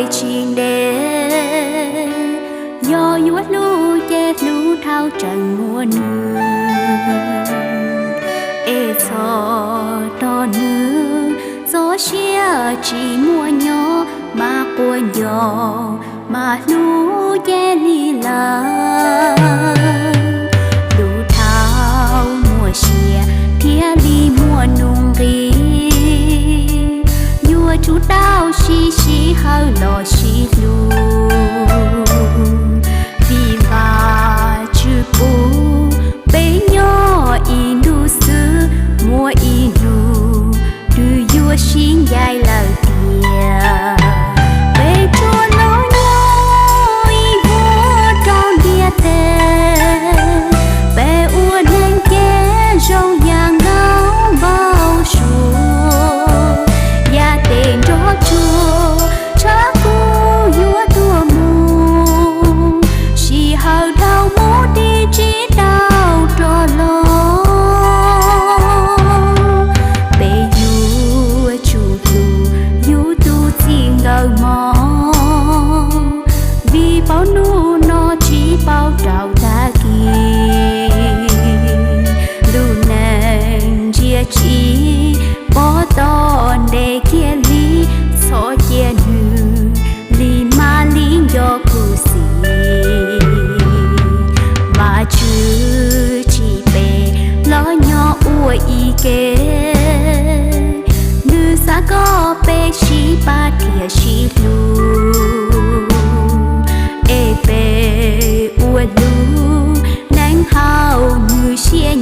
tsis ntev. Yog yuav hlub ces hlub dhau tseem muaj nws, es txhob rau nws txoj sia tsis muaj nyob, mas quas nco, mas hlub ces li lawm. Hlub dhau muaj sia thiaj li muaj nuj nqis, yuav tsum tau siv sij hawm los sib hlub. Vim Vajtswv pub peb nyob ib hnub xwb, muaj ib hnub nws yuav sib ncaim lawm tiag. Peb tsuas los nyob ib vuag rau ntiaj teb, peb ua neeg ces zoo yam nkauj npau suav, yav tes nrog tsuag tshab kuj yuav tuag mus, sij hawm dhau mus dim tsis tau rov los. Peb yuav tsum hlub yus tus txij nkawm mog, vim paub hnub no tsis paub rau tag kis. Lub neej ntsia tsis pom tom ntej kiag li, txhob cia nws li mas li nco kuv xim. Vajtswv tsim peb los nyob ua ib ke, nws xav kom peb sib pab thiab sib hlub, es peb ua lub neej haum nws siab